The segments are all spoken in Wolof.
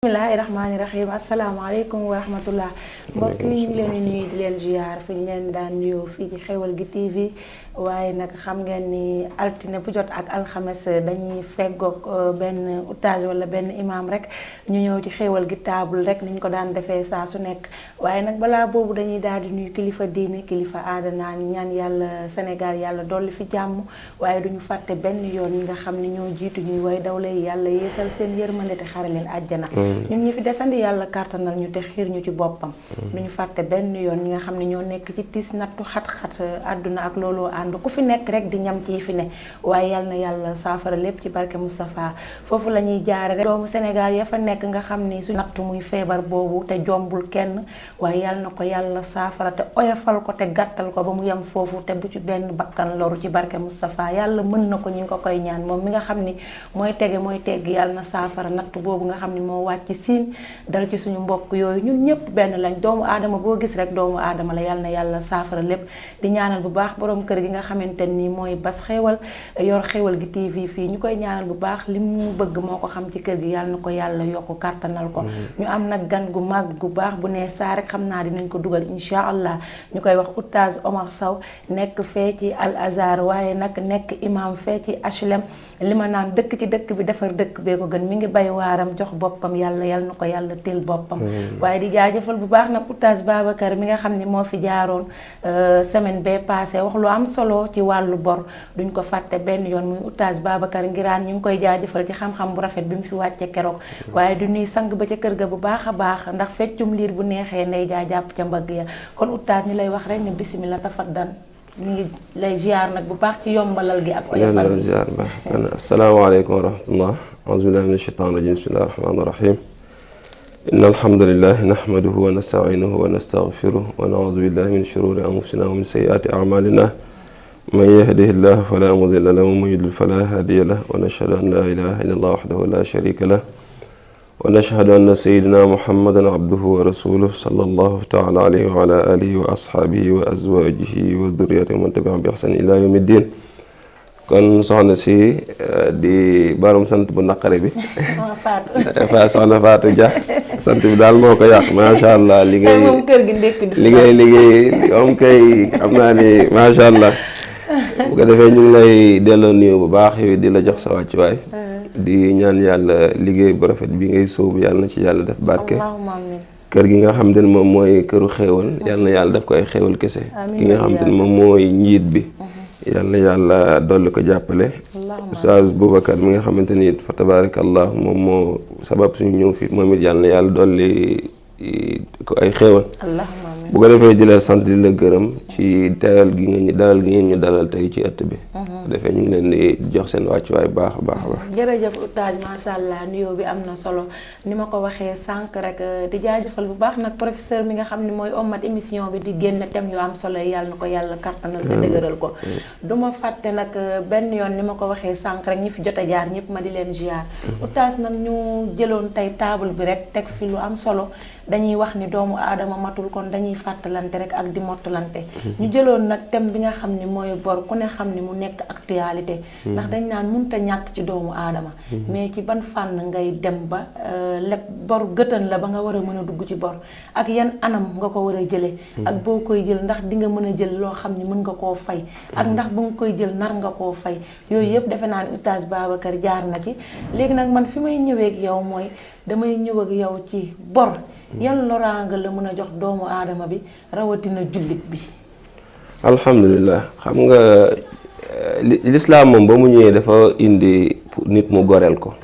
Bismillahirrahmanirrahim. Assalamualaikum warahmatullah. Mbokk yi ñu leen di nuyu di leen ziar fi ñu leen daan nuyoo fii ci Xeweul gi TV waaye nag xam ngeen ni altine bu jot ak alxames dañuy feggoog benn oustaz wala benn imam rek ñu ñëw ci Xeweul gi table rek niñ ko daan defee saa su nekk waaye nag balaa boobu dañuy daal di nuyu kilifa diine kilifa aada naan ñaan yàlla Sénégal yàlla dolli fi jàmm waaye duñu fàtte benn yoon yi nga xam ne ñoo jiitu ñuy way dawle yàlla yeesal seen yërmande te xare leen àjjana. ñun ñi fi desandi yàlla kàttanal ñu te xiir ñu ci boppam duñu fàtte benn yoon ñi nga xam ne ñoo nekk ci tiis nattu xat-xat àdduna ak looloo ànd ku fi nekk rek di ñam ci fi ne waaye yal na yàlla saafara lépp ci barke Moustapha foofu la ñuy jaare rek doomu Sénégal ya fa nekk nga xam ni su nattu muy feebar boobu te jombul kenn waaye yal na ko yàlla saafara te oyofal ko te gàttal ko ba mu yem foofu te bu ci benn bakkan loru ci barke Moustapha yàlla mën na ko ñu ngi ko koy ñaan moom mi nga xam ni mooy tege mooy tegg yàlla na saafara nattu boobu nga xam ni moo wàcc ci siin dal ci suñu mbokk yooyu ñun ñëpp benn lañ doomu aadama boo gis rek doomu aadama la yàlla na yàlla saafara lépp di ñaanal bu baax borom kër gi nga xamante ni mooy Bas Xewal yor Xeweul gi TV fii ñu koy ñaanal bu baax li mu bëgg moo ko xam ci kër gi yàlla na ko yàlla yokk kàttanal ko ñu am nag gan gu mag gu baax bu nee saa rek xam naa dinañ ko dugal insha allah ñu koy wax oustaz Omar Sow nekk fee ci Al Azhar waaye nag nekk imam fee ci HLM li ma naan dëkk ci dëkk bi defar dëkk bee ko gën mi ngi bay waaram jox boppam yàlla na ko yàlla teel boppam waaye di jaajëfal bu baax nag oustaz Babacar mi nga xam ne moo fi jaaroon semaine bee passé wax lu am solo ci wàllu bor duñ ko fàtte benn yoon muy oustaz Babacar Ngiraan ñu ngi koy jaajëfal ci xam-xam bu rafet bi mu fi wàcce keroog waaye du nuy sang ba ca kër ga bu baax a baax ndax feccum liir bu neexee ndey jaa jàpp ca mbagg ya kon oustaz ñu lay wax rek ne bismillah tafaddan ñu ngi lay ziar nag bu baax ci yombalal gi ak oyofal gi ziar ba asalaamaaleykum wa rahmatullah auzu billahi mina shaytaani rajim bismillahi rahmaani rahim إن الحمد لله نحمده ونستعينه ونستغفره ونعوذ بالله من شرور أنفسنا ومن سيئات أعمالنا من يهده الله فلا مضل له ومن يضلل فلا هادي له ونشهد أن لا إله إلا الله وحده لا شريك له ونشهد أن سيدنا محمدا عبده ورسوله صلى الله تعالى عليه وعلى آله وأصحابه وأزواجه وذريته من تبعهم بإحسان إلى يوم الدين kon soxna si di barom sant bu naqare bi fa soxna Fatou Dia sant bi daal moo ko yàq macha allah liggéey moom kër gi ndekki du liggéey moom kay xam naa ni macha allah bu ko defee ñu ngi lay delloo nuyu bu baax yow di la jox sa wàccuwaay di ñaan yàlla liggéey bu rafet bi ngay sóobu yàlla na ci yàlla def barke kër gi nga xam te ne moom mooy këru xéewal yàlla na yàlla def ko ay xéewal kese ki nga xam te ne moom mooy njiit bi yàlla yàlla dolli ko jàppale Oustaz Boubacar mi nga xamante ni fa tabarakallah moom moo sabab suñu ñëw fi moom it yàlla na yàlla dolli ko ay xéewal bu ko defee di la sant di la gërëm ci dalal gi ngeen ñu dalal tey ci ëtt bi defee ñu ngi leen di jox seen wàccuwaay baax a baax a baax jërëjëf oustaz macha allah nuyoo bi am na solo ni ma ko waxee sànq rek di jaajëfal bu baax nag professeur mi nga xam ne mooy ommat émission bi di génn thème yu am solo yi yàlla na ko yàlla kàttanal te dëgëral ko du ma fàtte nag benn yoon ni ma ko waxee sànq rek ñi fi jot a jaar ñëpp ma di leen ziar oustaz nag ñu jëloon tey table bi rek teg fi lu am solo dañuy wax ni doomu aadama matul kon dañuy fàttalante rek ak di mottalante ñu jëloon nag thème bi nga xam ni mooy bor ku ne xam ni mu nekk actualité ndax dañ naan mënut a ñàkk ci doomu aadama mais ci ban fànn ngay dem ba leb bor gëtën la ba nga war a mën a dugg ci bor ak yan anam nga ko war a jële ak boo koy jël ndax di nga mën a jël loo xam ni mën nga koo fay ak ndax ba nga koy jël nar nga koo fay yooyu yëpp defe naa ni oustaz Babacar jaar na ci léegi nag man fi may ñëwee ak yow mooy damay ñëw ak yow ci bor yan loraanga la mën a jox doomu aadama bi rawatina jullit bi alhamdulilah xam nga lislaam moom ba mu ñëwee dafa indi nit mu goreel ko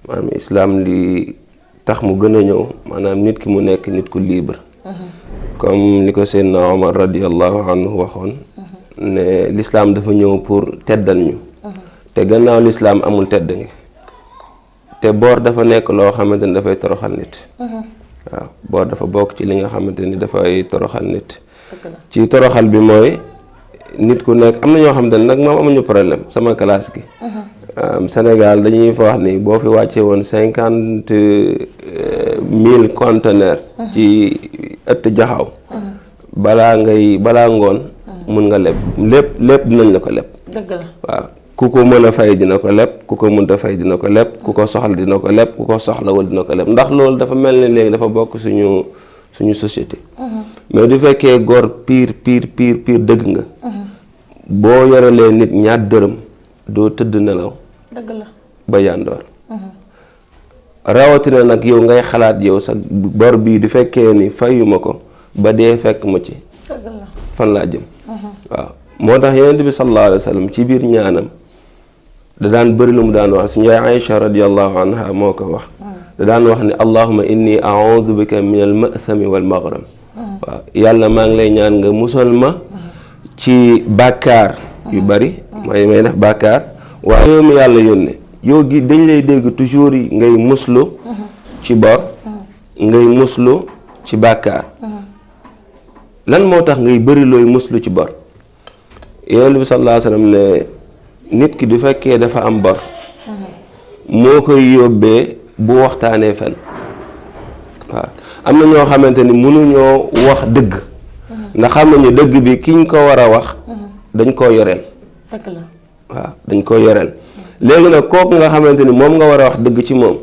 maanaam islaam li tax mu gën a ñëw maanaam nit ki mu nekk nit ku libre comme li ko Seydina Omar radiyallahu anhu waxoon ne lislaam dafa ñëw pour teddal ñu te gannaaw lislaam amul tedd ngi te boor dafa nekk loo xamante ni dafay toroxal nit waaw boor dafa bokk ci li nga xamante ni dafay toroxal nit ci toroxal bi mooy nit ku nekk am na ñoo xamante ni nag moom amuñu problème sama classe gi Sénégal dañuy fa wax ni boo fi wàcce woon 50,000 conteneurs ci ëtt jaxaw balaa ngoon mun nga leb lépp dinañ la ko leb dëgg la waaw ku ko mën a fay dina ko leb ku ko mënta fay dina ko leb ku ko soxla dina ko leb ku ko soxlawul dina ko leb ndax loolu dafa mel ni léegi dafa bokk suñu société. mais du fekkee góor pire dëgg nga. boo yorelee nit ñaar dërëm doo tëdd nelaw. dëgg la ba yàndoor. rawatina nag yow ngay xalaat yow sa bor bii du fekkee ni fayuma ko ba dee fekk ma ci. dëgg la fan laa jëm. waaw moo tax Yonent bi sallallahu alayhi wa sallam ci biir ñaanam da daan bëri lu mu daan wax suñu yaay Aïcha radiyallahu anha moo ko wax. da daan wax ni allahumma inni a'udhu bika min al-ma'thami wal maghram. waaw yàlla maa ngi lay ñaan nga musal ma ci bàkkaar yu bari may def bàkkaar waaye yow mi yàlla yónne yow gi dañ lay dégg toujours yi ngay muslu ci bor ngay muslu ci bàkkaar lan moo tax ngay bëri looy muslu ci bor Yonent bi sallallahu alayhi wa sallam ne nit ki du fekkee dafa am bor moo koy yóbbee bu waxtaanee fen waaw am na ñoo xamante ni mënuñoo wax dëgg ndax xam nañu dëgg bi kiñ ko war a wax dañ koo yoreel. dëgg la waaw dañ koo yoreel léegi nag kooku nga xamante ni moom nga war a wax dëgg ci moom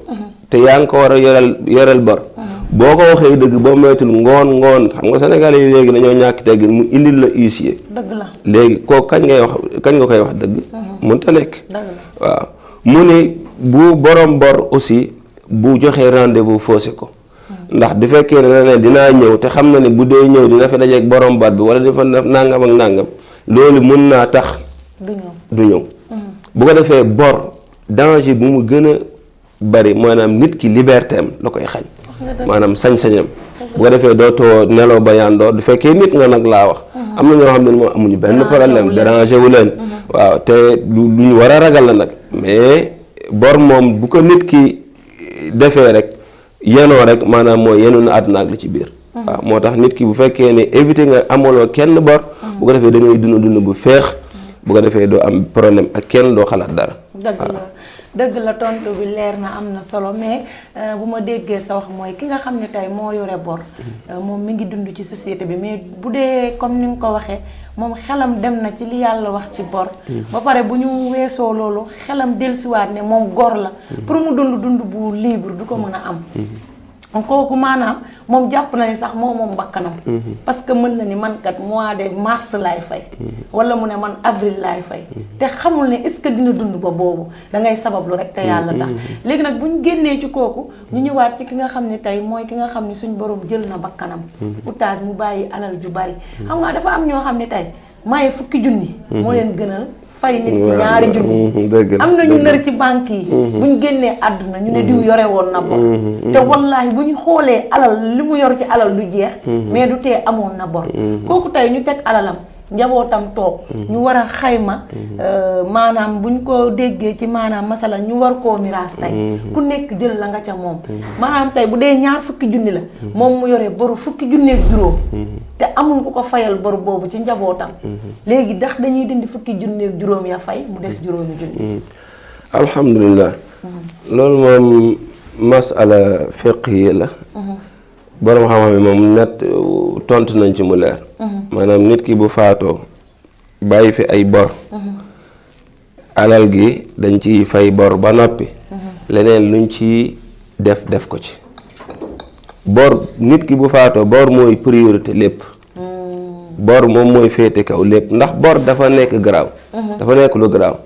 te yaa ngi ko war a yoreel bor boo ko waxee dëgg ba moytul ngoon xam nga Sénégalais yi léegi dañoo ñàkk teggin mu indil la huissier. dëgg la léegi kooku kañ nga koy wax dëgg mënta nekk. dëgg la waaw mu ni bu borom bor aussi bu joxee rendez-vous faussé ko ndax du fekkee ne dinaa ñëw te xam na ni bu dee ñëw dina fa dajeeg borom bor bi wala dafa nangam ak nangam loolu mën naa tax du ñëw bu ko defee bor danger bu mu gën a bari maanaam nit ki liberté am la koy xañ maanaam sañ-sañam bu ko defee dootoo nelaw ba yandoor du fekkee nit nga nag laa wax am na ñoo xam ne moom amuñu benn problème dérangé wu leen waaw te lu ñu war a ragal la nag mais bor moom bu ko nit ki defee rek yenoo rek maanaam mooy yenu na àdduna ak li ci biir waaw moo tax nit ki bu fekkee ne éviter nga amaloo kenn bor bu ko defee da ngay dund bu feex bu ko defee doo am problème ak kenn doo xalaat dara dëgg la tontu bi leer na am na solo mais bu ma déggee sa wax mooy ki nga xam ne tey moo yore bor moom mi ngi dund ci société bi mais bu dee comme ni nga ko waxee moom xelam dem na ci li yàlla wax ci bor ba pare bu ñu weesoo loolu xelam dellusiwaat ne moom gor la pour mu dund bu libre du ko mën a am kooku maanaam moom jàpp na ni sax moom bakkanam parce que mën na ni man kat mois de mars laay fay wala mu ne man avril laay fay te xamul ne est-ce que dina dund ba boobu da ngay sabablu rek te yàlla tax léegi nag bu ñu génnee ci kooku ñu ñëwaat ci ki nga xam ne tey mooy ki nga xam ne suñ borom jël na bakkanam oustaz mu bàyyi alal ju bari xam nga dafa am ñoo xam ne tey maye fukki junni moo leen gënal fay nit ñaari junni am na ñu nër ci banque yi bu ñu génnee àdduna ñu ne diw yore woon na bor te wallaahi bu ñu xoolee alal li mu yor ci alal du jeex mais du tee amoon na bor kooku tey ñu teg alalam njabootam toog ñu war a xayma maanaam buñ ko déggee ci maanaam masala ñu war koo miraas tey ku nekk jël la nga ca moom maanaam tey bu dee ñaar fukki junni la moom mu yore boru fukki junni ak juróom te amul ku ko fayal bor boobu ci njabootam léegi ndax dañuy dindi fukki junni ak juróom ya fay mu des juróomi junni alhamdulilah loolu moom masala fiqhi la borom xam-xam yi moom net tontu nañ ci mu leer maanaam nit ki bu faatoo bàyyi fi ay bor alal gi dañ ci fay bor ba noppi leneen luñ ci def ko ci bor nit ki bu faatoo bor mooy priorité lépp bor moom mooy féete kaw lépp ndax bor dafa nekk garaaw dafa nekk lu garaaw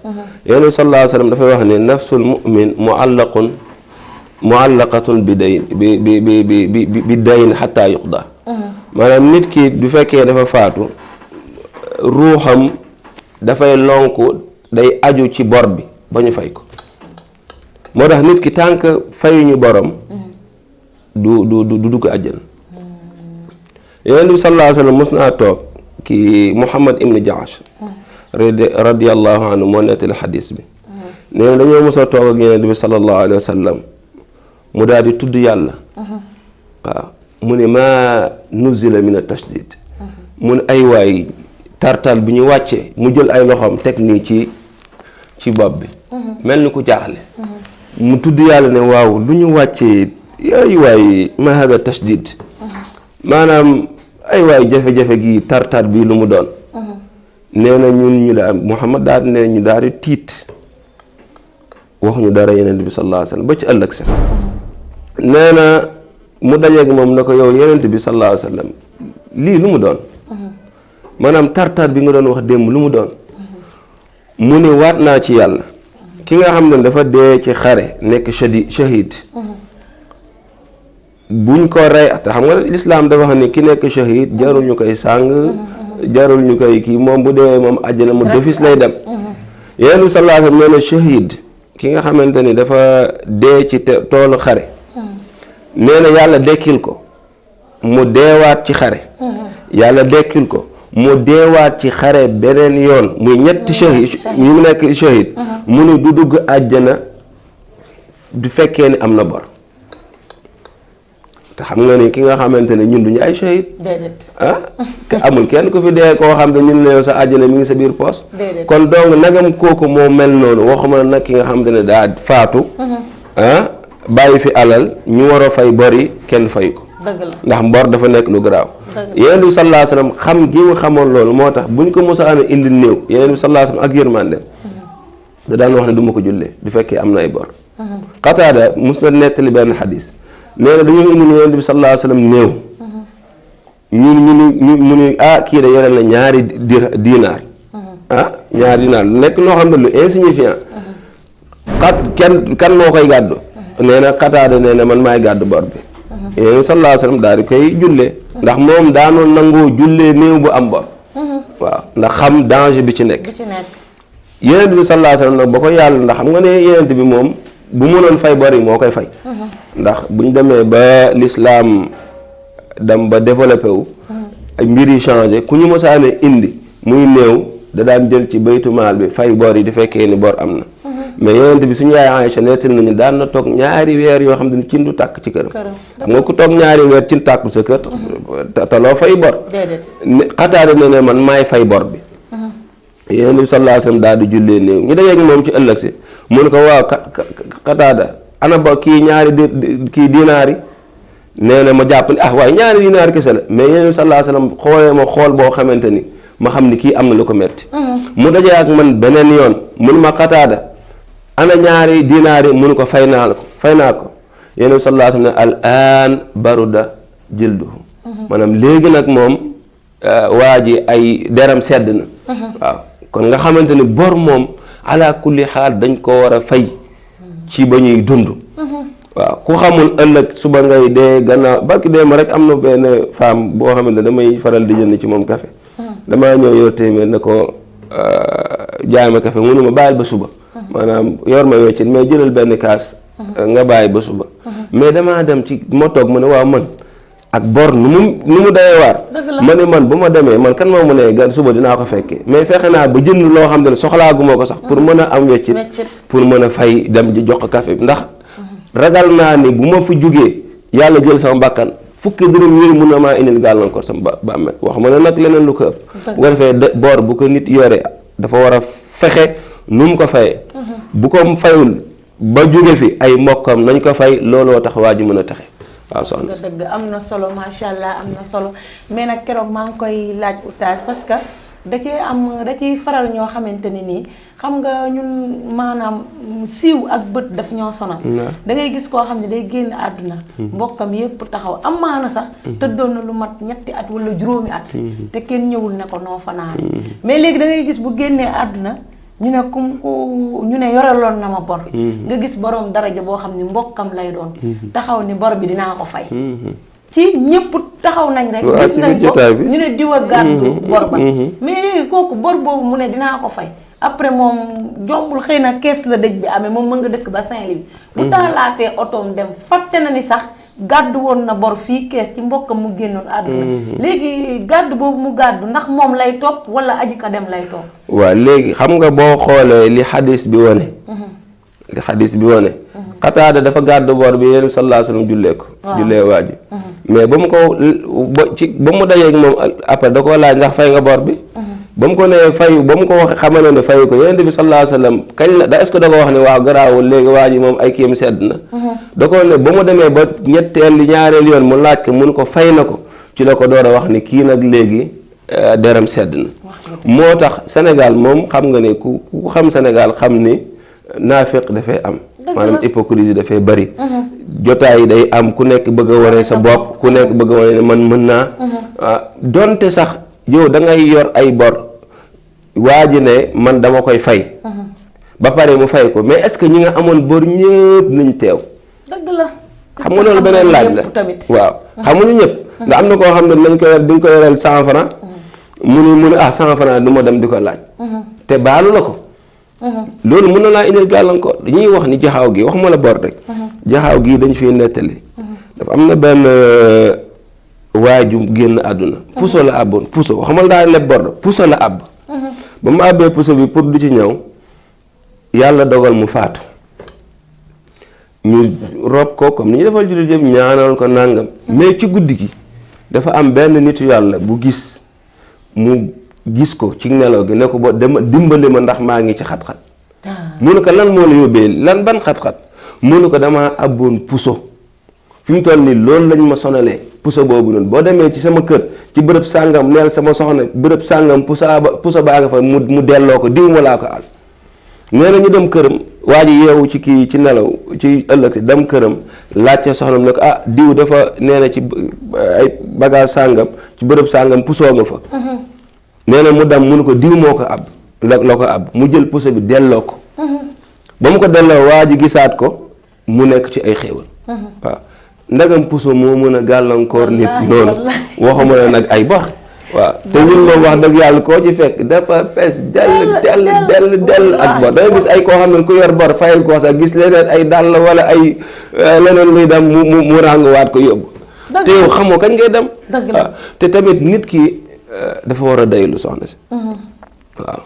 Yonent sallallahu alayhi wa sallam dafay wax ne nafsul mu'min muallaqatun bi dayn xataa yuqda maanaam nit ki du fekkee dafa faatu ruuxam dafay lonku day aju ci bor bi ba ñu fay ko moo tax nit ki tànk fayuñu borom du dugg àjjana Yonent bi sallallahu alayhi wa sallam mos naa toog ki Muhammad ibn Jaash radiyallahu anhu moo nettali xadiis bi nee na dañoo mos a toog ak Yonent bi sallallahu alayhi wa sallam mu daal di tudd yàlla waaw mu ne maa nuzila min at-tashdid mu ne ay waay tartal bi ñu wàccee mu jël ay loxoom teg nii ci bopp bi mel ni ku jaaxle mu tudd yàlla ne waaw lu ñu wàccee ay waay ma hada tashdid maanaam ay waay jafe-jafe gi tartar bii lu mu doon nee na ñun ñu daal Muhammad daal nee ñu daal di tiit waxuñu dara yenent bi sallallahu alayhi wasallam ba ci ëllëg sax nee na mu dajeeg moom na ko yow yenent bi sallallahu alayhi wasallam lii lu mu doon maanaam tartar bi nga doon wax démb lu mu doon mu ni waat naa ci yàlla ki nga xam ne dafa dee ci xare nekk shahid buñ ko rey te xam nga lislaam dafa xam ne ki nekk shahid jarul ñu koy sàng jarul ñu koy kii moom bu dee moom àjjana mu defis lay dem yeneen bi sallallahu alayhi wasallam nee na shahid ki nga xamante ni dafa dee ci toolu xare nee na yàlla dekkil ko mu deewaat ci xare yàlla dekkil ko mu deewaat ci xare beneen yoon muy ñetti shahid ñu mu nekk shahid mu ni du dugg àjjana du fekkee ni am na bor te xam nga ni ki nga xamante ne ñun duñu ay shahid amul kenn ku fi dee koo xam ne ñun la yow sa àjjana mi ngi sa biir poos kon donc nagam kooku moo mel noonu waxuma nag ki nga xamante ne daa faatu bàyyi fi alal ñu war a fay bor yi kenn fay ko ndax mbor dafa nekk lu garaaw yeneen bi sallallahu alayhi wasallam xam gi mu xamoon loolu moo tax buñ ko mos a amee indi néew yeneen bi sallallahu alayhi wasallam ak yërmande da daan wax ne du ma ko jullee du fekkee am na ay bor Qataada mos na nettali benn xadis nee na dañu indi yeneen bi sallallahu alayhi wasallam néew ñu mu ni kii da yoreel na ñaari dinaar ñaari dinaar nekk loo xam ne lu insignifiant kan moo koy gàddu nee na Qataada nee na man maay gàddu bor bi yeneen bi sallallahu alayhi wasallam daal di koy jullee ndax moom daanoon nangoo jullee néew bu am bor waaw ndax xam danger bi ci nekk yeneen bi sallallahu alayhi wasallam nag ba ko yàlla ndax xam nga ne yeneen bi moom bu mënoon fay bor yi moo koy fay ndax buñ demee ba l'islam dem ba développé wu ay mbir yi changé ku ñu mosaane indi muy néew da daan jël ci baytu maal bi fay bor yi di fekkee ni bor am na mais yeneen bi suñu yaay Aïcha nettali nañu daan na toog ñaari weer yoo xam ne cin du tàkk ci këram xam nga ku toog ñaari weer cin tàkkul sa kër te loo fay bor Qataada ne man maay fay bor bi yeneen bi sallallahu alayhi wasallam daal di jullee néew ñu dajeeg moom ci ëllëg si mu ne ko waaw Qataada ana ba kii ñaari kii dinaar yi nee na ma jàpp ni waaye ñaari dinaar kese la mais yeneen bi sallallahu alayhi wasallam xoolee ma xool boo xamante ni ma xam ni kii am na lu ko metti mu dajee ak man beneen yoon mun ma Qataada ana ñaari dinaar yi mënu ko fay naa ko yeneen sallallahu alayhi wasallam ne al aan baruda jilduhu maanaam léegi nag moom waa ji ay deram sedd na waaw kon nga xamante ni bor moom ala kulli xaal dañ ko war a fay ci ba ñuy dund waaw ku xamul ëllëg suba ngay dee gannaaw barki dee ma rek am na benn femme boo xamante ne damay faral di jënd ci moom café damaa ñëw yor téeméer ne ko jaay ma café mënu ma bàyyil ba suba maanaam yor ma weccit mais jëlal benn kaas nga bàyyi ba suba mais damaa dem ci ma toog mu ne waaw man ak bor nu mu dayee waar ma ne man bu ma demee man kan moo mu ne gan suba dinaa ko fekkee mais fexe naa ba jënd loo xam ne soxlaaguma ko sax pour mën a am weccit pour mën a fay dem di jox ko café bi ndax ragal naa ni bu ma fi jugee yàlla jël sama bakkan fukki dërëm yooyu mun na maa indil gàllankoor sama ba amee wax ma ne nag leneen lu ko ëpp bu ko defee bor bu ko nit yore dafa war a fexe nu mu ko fayee bu ko fayul ba jóge fi ay mbokkam nañ ko fay looloo tax waa ji mën a taxe waaw soxna dëgg am na solo macha allah am na solo mais nag keroog maa ngi koy laaj oustaz parce que da ciy faral ñoo xamante ne nii xam nga ñun maanaam siiw ak bët daf ñoo sonal da ngay gis koo xam ne day génn àdduna mbokkam yépp taxaw amaana sax tëddoon na lu mat 2 at wala 5 at te kenn ñëwul ne ko noo fanaan mais léegi da ngay gis bu génnee àdduna ñu ne ñu ne yoraloon na ma bor nga gis borom daraja boo xam ne mbokkam lay doon taxaw ni bor bi dinaa ko fay ci ñëpp taxaw nañ rek gis nañ ko ñu ne diwa gàddu bor ba mais léegi kooku bor boobu mu ne dinaa ko fay après moom jombul xëy na kees la dëj bi amee moom mën nga dëkk ba Saint-Louis bu taalaatee otoom dem fàtte na ni sax gàddu woon na bor fii kees ci mbokkam mu génnoon àdduna léegi gàddu boobu mu gàddu ndax moom lay topp wala aji ka dem lay topp waaw léegi xam nga boo xoolee li xadis bi wane Qataada dafa gàddu bor bi yéen sallallahu alayhi wasallam jullee ko jullee waa ji mais ba mu ko ba mu dajee ak moom après da koo laaj ndax fay nga bor bi ba mu ko nee fayu ba mu ko wax xamal ne fayu ko yonent bi sallallahu alayhi wasallam kañ la da est-ce que da ko wax ne waaw garaawul léegi waa ji moom ay kiyam sedd na da ko ne ba mu demee ba ñetteel li ñaareel yoon mu laaj ko mun ko fay na ko ci la ko door a wax ni kii nag léegi deram sedd na. moo tax Sénégal moom xam nga ne ku xam Sénégal xam ni naafiq dafay am. maanaam hypocrisie dafay bari. jotaay yi day am ku nekk bëgg a waree sa bopp ku nekk bëgg a waree ne man mën naa. donte sax yow da ngay yor ay bor waa ji ne man dama koy fay. ba pare mu fay ko mais est-ce que ñi nga amoon bor ñëpp nañ teew. dëgg la. xam nga loolu beneen laaj la waaw xamuñu ñëpp. ndax am na koo xam ne nañ ko yor di nga ko yoral 100 francs mu ne 100 francs du ma dem di ko laaj. te baalu la ko. loolu mën na laa indil gàllankoor dañuy wax ni jaxaaw gi waxuma la bor rek. jaxaaw gii dañ fiy nettali. dafa am na benn waaju génn àdduna. puso la àbboon puso waxuma la daa leb bor la puso la àbb. ba mu àbbee puso bi pour du ci ñëw yàlla dogal mu faatu. ñu rob ko comme ni ñu defal jullit yëpp ñaanal ko nàngam. mais ci guddi gi dafa am benn nitu yàlla bu gis mu gis ko ci nelaw gi ne ko ba dama dimbali ma ndax maa ngi ci xat-xat. mu ne ko lan moo la yóbbee lan ban xat-xat mu ne ko damaa abboon puso fi mu toll nii loolu lañ ma sonalee puso boobu noonu boo demee ci sama kër ci bërëb sàngam neel sama soxna bërëb sàngam puso baa nga fa mu delloo ko diw ma laa ko àll. nee na ñu dem këram waa ji yeewu ci kii ci nelaw ci ëllëg dem këram laajte soxnam ne ko diw dafa nee na ci ay bagage sàngam ci bërëb sàngam pusoo nga fa. nee na mu dem mu ne ko diw moo ko ab la ko ab mu jël puso bi delloo ko. ba mu ko delloo waa ji gisaat ko mu nekk ci ay xéewal. waaw ndagam puso moo mën a gàllankoor nit noonu waxuma la nag ay bor. waaw te ñun moom wax dëgg yàlla koo ci fekk dafa fees dell ak bor da nga gis ay koo xam ne ku yor bor fayal koo sax gis leneen ay dàll wala ay leneen luy dem mu rànguwaat ko yóbbu. te yow xamoo kañ ngay dem. waaw te tamit nit ki dafa war a daylu soxna si. waaw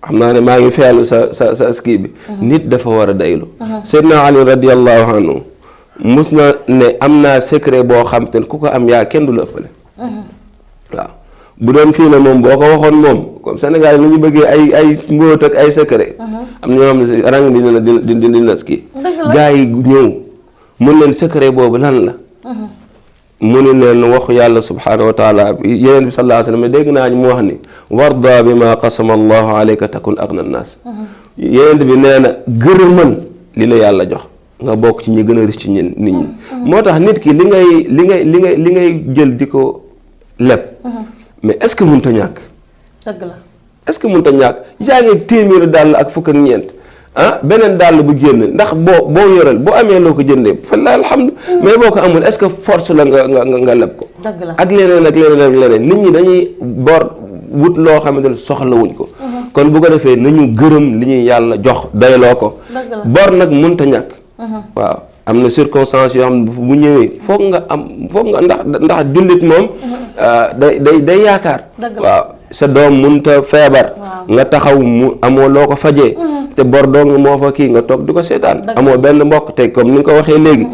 xam naa ne maa ngi feelu sa ski bi. nit dafa war a daylu. Seydina Ali radiyallahu anhu mus na ne am naa secret boo xam te ku ko am yaa kenn du la ëppale. waaw bu doon fii ne moom boo ko waxoon moom comme Sénégal la ñu bëggee ay mbóot ak ay secret. am na ñoo xam ne si rang bi dina nas kii. gars yi ñëw mun leen secret boobu lan la. mu ne leen waxu yàlla subhanahu wa taala yeneen bi sallallahu alayhi wa sallam dégg naa ñu mu wax ni warda bi ma qasama allahu alayka takun agna an-nas. yeneen bi nee na gërëmal li la yàlla jox nga bokk ci ñi gën a riche ci nit ñi. moo tax nit ki li ngay jël di ko leb. mais est-ce que mënut a ñàkk. dëgg la est-ce que mënut a ñàkk yaa ngi téeméeri dàll ak fukk ak ñeent beneen dàll bu génn ndax boo yoral boo amee loo ko jëndee fa la alhamdu mais boo ko amul est-ce que force la nga leb ko. dëgg la ak leneen nit ñi dañuy bor wut loo xamante ne soxlawuñ ko. kon bu ko defee nañu gërëm li ñuy yàlla jox dayloo ko. bor nag mënut a ñàkk. waaw am na circonstances yoo xam ne bu ñëwee foog nga ndax jullit moom. day yaakaar. waaw sa doom mënta feebar. nga taxaw mu amoo loo ko fajee. te bor dong moo fa kii nga toog di ko seetaan. amoo benn mbokk te comme ni nga ko waxee léegi.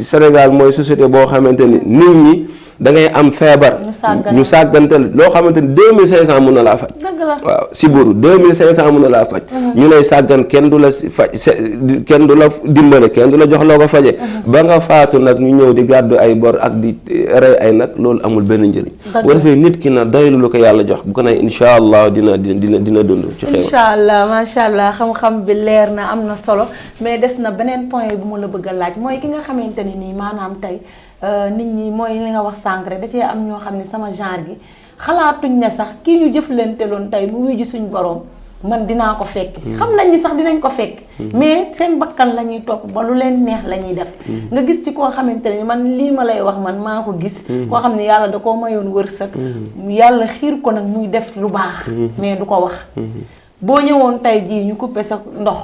Sénégal mooy société boo xamante ni nit ñi da ngay am feebar. ñu sàggantal loo xamante ni 2500 mun na laa faj. waaw siburu 2500 mun na laa faj. ñu lay sàggan kenn du la faj kenn du la dimbale kenn du la jox loo ko faje ba nga faatu nag ñu ñëw di gàddu ay bor ak di rey ay nag loolu amul benn njëriñ. bu defee nit ki na doylu lu ko yàlla jox bu ko nay incha allah dina dund ci xew. incha allah macha allah xam-xam bi leer na am na solo mais des na beneen point bu ma la bëgg a laaj mooy ki nga xamante ni nii maanaam tey. nit ñi mooy li nga wax sànq rek da cee am ñoo xam ne sama genre gi xalaatuñ ne sax kii ñu jëflante loon tey mu wuyu suñ borom man dinaa ko fekk. xam nañ ni sax dinañ ko fekk. mais seen bakkan la ñuy topp ba lu leen neex la ñuy def. nga gis ci koo xamante ne man lii ma lay wax man maa ko gis. koo xam ne yàlla da koo mayoon wërsëg. yàlla xiir ko nag muy def lu baax. mais du ko wax. boo ñëwoon tey jii ñu coupé sa ndox.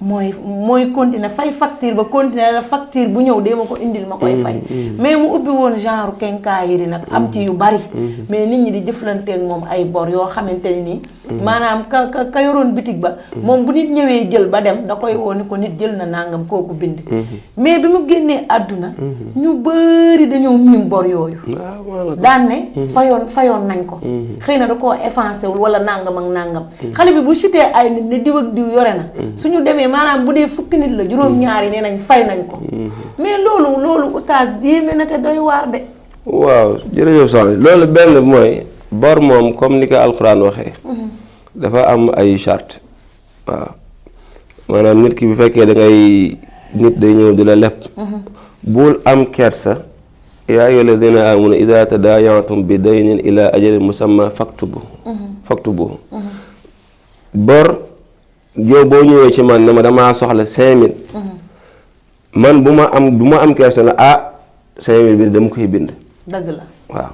mooy continuer fay facture ba continuer la facture bu ñëw dee ma ko indil ma koy fay. mais mu ubbi woon genre kenkaayiri nag am ci yu bari. mais nit ñi di jëflanteeg moom ay bor yoo xamante ne nii. maanaam ka yoroon bitig ba. moom bu nit ñëwee jël ba dem da koy woo ni ko nit jël na nangam kooku bind. mais bi mu génnee àdduna. ñu bari dañoo miim bor yooyu. daan ne fayoon nañ ko. xëy na da koo effacé wul wala nangam ak nangam. xale bi bu cité ay nit ne diw ak diw yore na. suñu demee maanaam bu dee fukki nit la juróom-ñaari nee nañ fay nañ ko. mais loolu oustaz yéeme na te doy waar de. waaw jërëjëf soxna loolu benn mooy bor moom comme ni ko alxuraan waxee dafa am ay charte waaw maanaam nit ki bu fekkee da ngay nit day ñëw di la lepp bul am kersa yaa ayyuha alladina amanu ida tadaayantum bi daynin ila ajalin musamma faktubu bor yow boo ñëwee ci man ne ma damaa soxla 5000 man bu ma am kersa la 5000 bi dama koy bind. dëgg la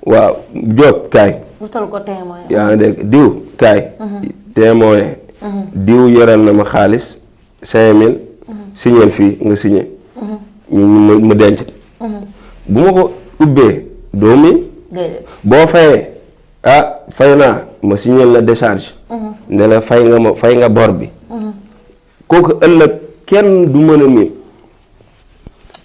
waaw Jóob kaay. wutal ko témoin. yaa ngi dégg diw kaay. témoin. diw yoral na ma xaalis 5000. signal fii nga signé. mu denc. bu ma ko ubbee doo miin. boo fayee fay naa ma signal la décharge. ne la fay nga bor bi. kooku ëllëg kenn du mën a miin.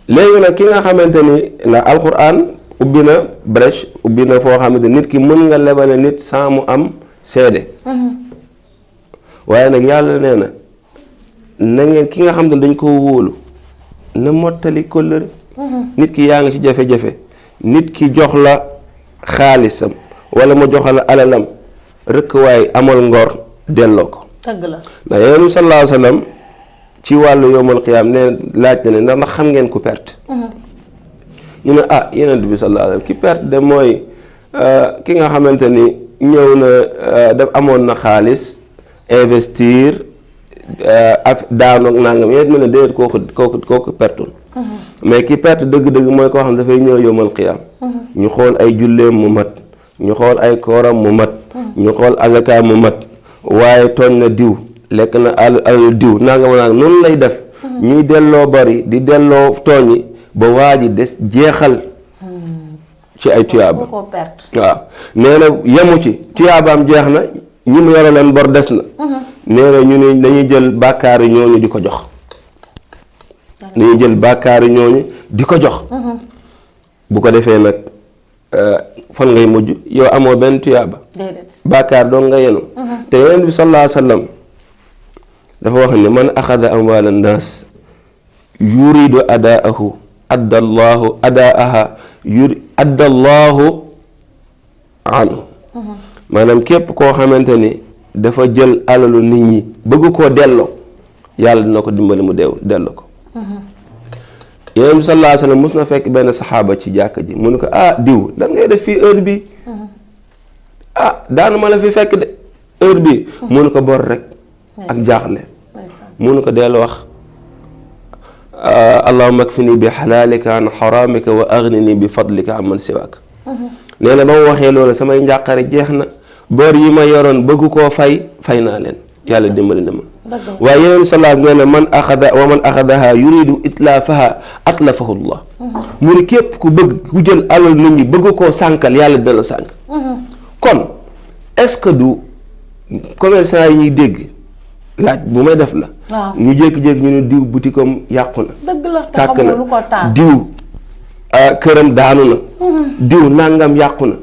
léegi nag ki nga xamante ni ndax alxuraan ubbi na brèche ubbi na foo xamante nit ki mën nga lebale nit sans mu am seede waaye nag yàlla nee na ngeen ki nga xam ne dañ ko wóolu na mottali kóllëre nit ki yaa ngi ci jafe-jafe nit ki jox la xaalisam wala mu jox la alalam rëkk waaye amal ngor delloo ko dëgg la ndax Yonent bi sallallahu alayhi wa sallam ci wàllu yowmal qiyaam ne laaj na ne ndax xam ngeen ku perte ñu ne Yonent bi sallallahu alayhi wa sallam ki perte de mooy ki nga xamante ni ñëw na daf amoon na xaalis investir daanu ak nangam yéen mën na déedéet kooku pertul mais ki perte dëgg-dëgg mooy koo xam dafay ñëw yowmal qiyaam ñu xool ay julleem mu mat ñu xool ay kooram mu mat ñu xool azaka mu mat waaye tooñ na diw lekk na alal diw nangam noonu lay def ñuy delloo bari di delloo tooñi ba waa ji des jeexal ci ay tuyaaba waaw nee na yemu ci tuyaabaam jeex na ñi mu yore leen bor des na nee na ñu ne dañuy jël bàkkaari ñooñu di ko jox dañuy jël bàkkaari ñooñu di ko jox bu ko defee nag fan ngay mujj yow amoo benn tuyaaba bàkkaar doon nga yenu te Yonent bi sallallahu alayhi wa sallam dafa wax ne man axada amwaal annaas yuridu adaahu addallahu anhu maanaam képp koo xamante ni dafa jël alalu nit ñi bëgg koo delloo yàlla dina ko dimbali mu delloo ko Yonent bi sallallahu alayhi wa sallam mus na fekk benn saxaaba ci jàkka ji mu ne ko diw lan ngay def fii heure bi daanu ma la fi fekk de heure bi mu ne ko bor rek ak jaaxle mu ne ko dellu wax allahumma akfini bi xalaalika an xaraamika wa aghnini bi fadlika amman siwaak nee na ba mu waxee loolu samay njàqare jeex na bor yi ma yoroon bëgg koo fay naa leen yàlla dimbali na ma waaye yeneen salaat nee na man axadaha yuridu itlaafaha atlafahu llah mu ne képp ku jël alal nit ñi bëgg koo sànkal yàlla dina la sànk kon est-ce que du commerçant yi ñuy dégg laaj bu may def la ñu jékki-jékki ñu ne diw butikam yàqu na tàkk na diw këram daanu na diw nangam yàqu na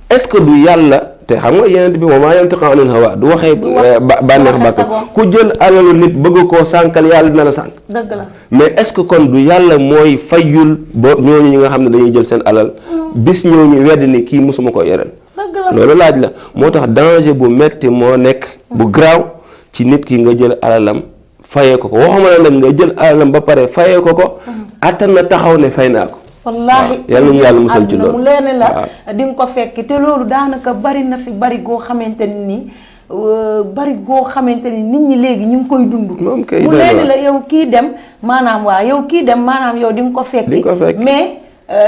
est-ce que du yàlla te xam nga Yonent bi wa maa yantiqu anil hawaa du waxee bànneex bàkk ku jël alalu nit bëgg koo sànkal yàlla dina la sànk dëgg la mais est-ce que kon du yàlla mooy fayul ba ñooñu ñi nga xam ne dañuy jël seen alal bis ñooñu wedd ni kii mosuma ko yoreel loolu laaj la moo tax danger bu metti moo nekk bu garaaw ci nit ki nga jël alalam fayee ko waxuma la nag nga jël alalam ba pare fayee ko attan na taxaw ne fay naa ko wallaahi yàlla ñu yàlla musal ci loolu mu leen la di nga ko fekk te loolu daanaka bari na fi bari goo xamante ni nit ñi léegi ñu ngi koy dund mu leen la yow kii dem maanaam yow di nga ko fekk mais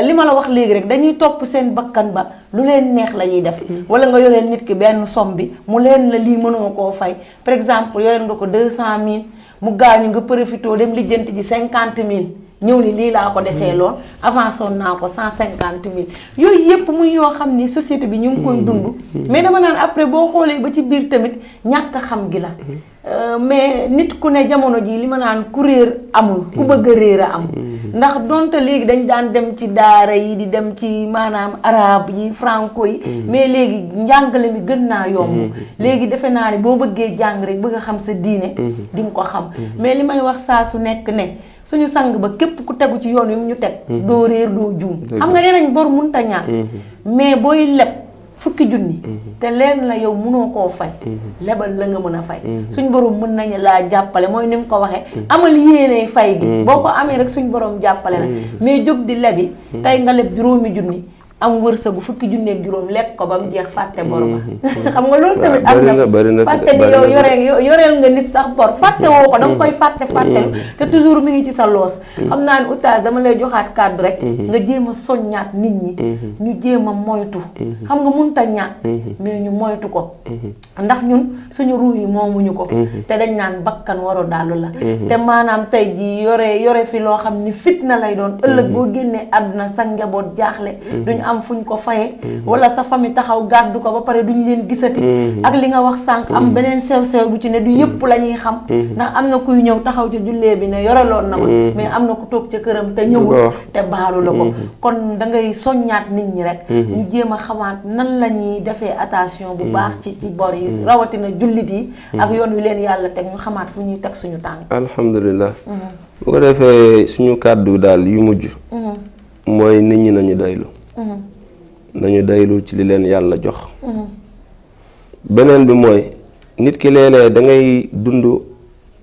li ma la wax léegi rek dañuy topp seen bakkan ba lu leen neex la ñuy def wala nga yoreel nit ki benn somme bi mu leen la lii mënoo koo fay par exemple yoreel nga ko 200 000 mu gaañu nga profité dem lijjanti ji 50 000 ñëw ni lii laa ko desee loon avancé woon naa ko 150 000 yooyu yëpp muy yoo xam ni société bi ñu ngi koy dund mais dama naan après boo xoolee ba ci biir tamit ñàkk xam gi la mais nit ku ne jamono ji li ma naan ku réer amul ku bëgg a réer a am ndax donte léegi dañ daan dem ci daara yi di dem ci maanaam arabe yi franco yi mais léegi njàngale mi gën naa yomb léegi defe naa ne boo bëggee jàng rek bëgg a xam sa diine di nga ko xam mais li may wax saa su nekk ne suñu sang ba képp ku tegu ci yoon wi ñu teg doo réer doo juum xam nga nee nañ bor munta ñaan mais booy leb fukki junni te leen la yow mënoo koo fay lebal la nga mën a fay suñ borom mën nañu laa jàppale mooy ni nga ko waxee amal yéene fay gi boo ko amee rek suñ borom jàppale la mais jóg di lebi tey nga leb juróomi junni am wërsëgu fukki junni ak juróom lekk ko ba mu jeex fàtte bor ba xam nga loolu tamit am na fàtte ni yow yoreel nga nit sax bor fàtte woo ko danga koy fàttelu te toujours mi ngi ci sa loos xam naa ne oustaz dama lay joxaat kàddu rek nga jéem a soññaat nit ñi ñu jéem a moytu xam nga mënut a ñàkk mais ñu moytu ko ndax ñun suñu ruu yi moomuñu ko te dañ naan bakkan waru dalu la te maanaam tey ji yore fi loo xam ni fitna lay doon ëllëg boo génnee àdduna sa njaboot jaaxle duñu am fuñ ko faye wala sa famille taxaw gàddu ko ba pare duñ leen gisati ak li nga wax sànq am beneen sew-sew bu ci ne du yëpp la ñuy xam ndax am na kuy ñëw taxaw ci jullee bi ne yoreloon na ma mais am na ku toog ca këram te ñëwul te baalu la ko kon da ngay soññaat nit ñi rek ñu jéem a xamaat nan la ñuy defee attention bu baax ci bor yi rawatina jullit yi ak yoon wi leen yàlla teg ñu xamaat fu ñuy teg suñu tànk alhamdulilah bu ko defee suñu kàddu daal yu mujj mooy nit ñi nañu doylu nañu doylu ci li leen yàlla jox beneen bi mooy nit ki léeg-léeg da ngay dund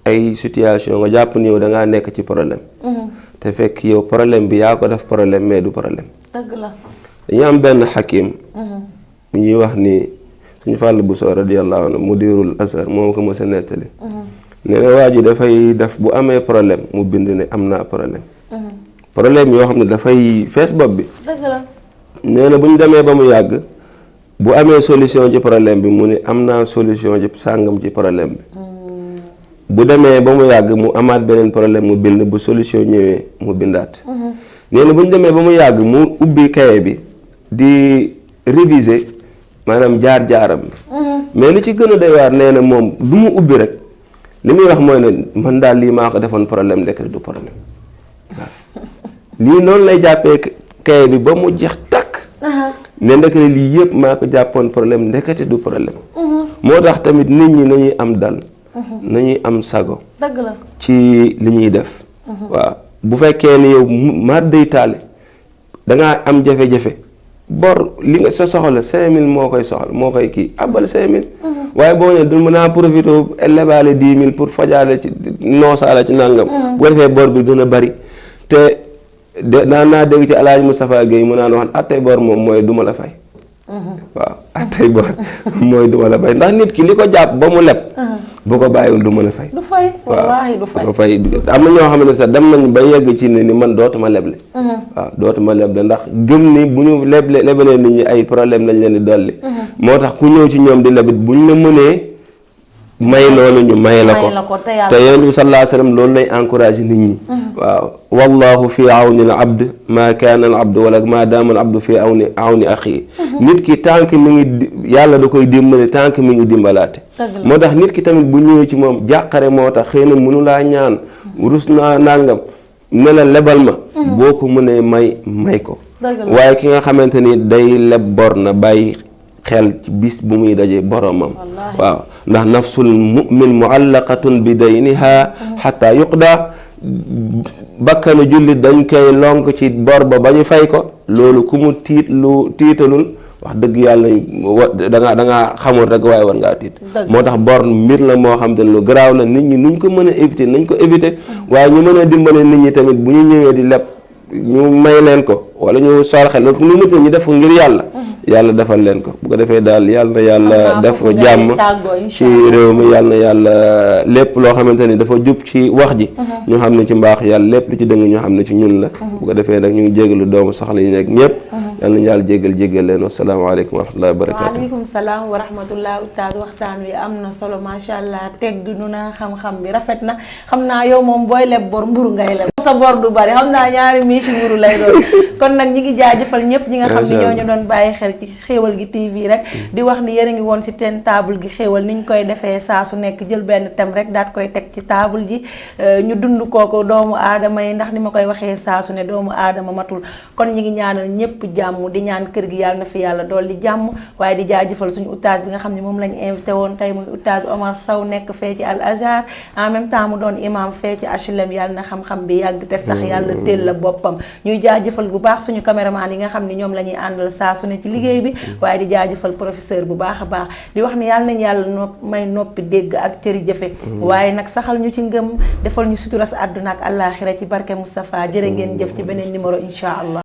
ay situation nga jàpp ni yow da ngaa nekk ci problème te fekk yow problème bi yaa ko def problème mais du problème dëgg la dañu am benn xakim mu ñuy wax ni suñu Fàll Buso radiyallahu anhu mudirul Azhar moom ko mës a nettali nee na waa ji dafay def bu amee problème mu bind ne am naa problème yoo xam ne dafay fees bopp bi dëgg la nee na bu ñu demee ba mu yàgg bu amee solution ci problème bi mu ne am naa solution ci sàngam ci problème bi bu demee ba mu yàgg mu amaat beneen problème mu bind bu solution ñëwee mu bindaat nee na bu ñu demee ba mu yàgg mu ubbi kaye bi di réviser maanaam jaar-jaaram bi mais li ci gën a doy waar nee na moom du mu ubbi rek li muy wax mooy ne man daal lii maa ko defoon problème ndekk du problème waaw lii noonu lay jàppee kaye bi ba mu jeex takk ne ndekete lii yëpp maa ko jàppoon problème ndekete du problème moo tax tamit nit ñi nañuy am dal nañuy am sago dëgg la ci li ñuy def waaw bu fekkee ni yow ma day taale dangaa am jafe-jafe bor li nga sa soxla 5000 moo koy soxla moo koy kii abal 5000 waaye boo ne du mën a profité lebaale 10 000 pour fajaale ci noosaale ci nàngam bu ko defee bor bi gën a bari te naa dégg ci Alaaji Moustapha Guèye mu naan wax attey bor moom mooy duma la fay waaw attey bor mooy duma la fay ndax nit ki li ko jàpp ba mu leb bu ko bàyyiwul du mën a fay du fay wallaahi du fay du fay am na ñoo xam ne sax dem nañ ba yegg ci ne ni man dootuma leble waaw dootuma leble ndax gëm ni bu ñu lebalee nit ñi ay problème lañ leen di dolli moo tax ku ñëw ci ñoom di lebit bu ñu la mënee may loolu ñu may la ko te yonent bi sallallahu alayhi wa sallam loolu lay encouragé nit ñi waaw wallahu fi awni al abd ma kaana al abd wala ma daama al abd fi awni axi nit ki tànk mi ngi yàlla da koy dimbali tànk mi ngi dimbalaate moo tax nit ki tamit bu ñëwee ci moom jàqare moo tax xëy na mënu laa ñaan rus naa nàngam ne la lebal ma boo ko mënee may ko waaye ki nga xamante ni day leb bor na bàyyi xel ci bis bu muy dajee boromam waaw ndax nafsul mu'min muallaqatun bi dayniha hatta yuqda bakkanu jullit dañ koy lonk ci bor ba ñu fay ko loolu ku mu tiitalul wax dëgg yàlla da ngaa xamul rek waaye war ngaa tiit moo tax bor mbir la moo xam te ne lu garaaw la nit ñi nuñ ko mën a éviter nañ ko éviter waaye ñu mën a dimbale nit ñi tamit bu ñu ñëwee di leb ñu may leen ko wala ñu sorxe lu nit ñi def ko ngir yàlla defal leen ko bu ko defee daal yàlla na yàlla def jàmm ci réew mi yàlla na yàlla lépp loo xamante ni dafa jub ci wax ji ñu xam ne ci mbaax yàlla lépp lu ci dëng ñu xam ne ci ñun la bu ko defee nag ñu ngi jégalu doomu soxla yi nekk ñëpp yàlla nañu yàlla jégal leen wasalaamaaleykum wa rahmatullahi wa barakatuh waaleykum salaam wa rahmatullah ustaaz waxtaan wi am na solo macha allah tegg nu na xam-xam bi rafet na xam naa yow moom booy leb bor mburu ngay leb sa bor du bari xam naa ñaari miisi mburu lay doon kon nag ñi ngi jaajëfal ñëpp ñi nga xam ne ñoo ñu doon bàyyi xel ci xéewal gi TV rek di wax ni yéen a ngi woon ci teen table gi xéewal ni ñu koy defee saa su nekk jël benn thème rek daat koy teg ci table ji ñu dund kooku doomu aadama yi ndax ni ma koy waxee saa su ne doomu aadama matul kon ñi ngi ñaanal ñëpp jàmm di ñaan kër gi yàlla na fi yàlla dool di jàmm waaye di jaajëfal suñu oustaz bi nga xam ne moom lañu invité woon tey muy oustaz Omar Sow nekk fee ci Al Azhar en même temps mu doon imam fee ci HLM yàlla na xam-xam bi yàgg te sax yàlla teel la boppam ñuy jaajëfal bu baax suñu caméraman yi nga xam ne ñoom la ñuy àndal saa su ne ci liggéey bi waaye di jaajëfal professeur bu baax a baax di wax ni yàlla nañ yàlla may noppi dégg ak cëri jëfe waaye nag saxal ñu ci ngëm defal ñu suturas àdduna ak àllaaxira ci barke Moustapha jërë ngeen jëf ci beneen numéro incha allah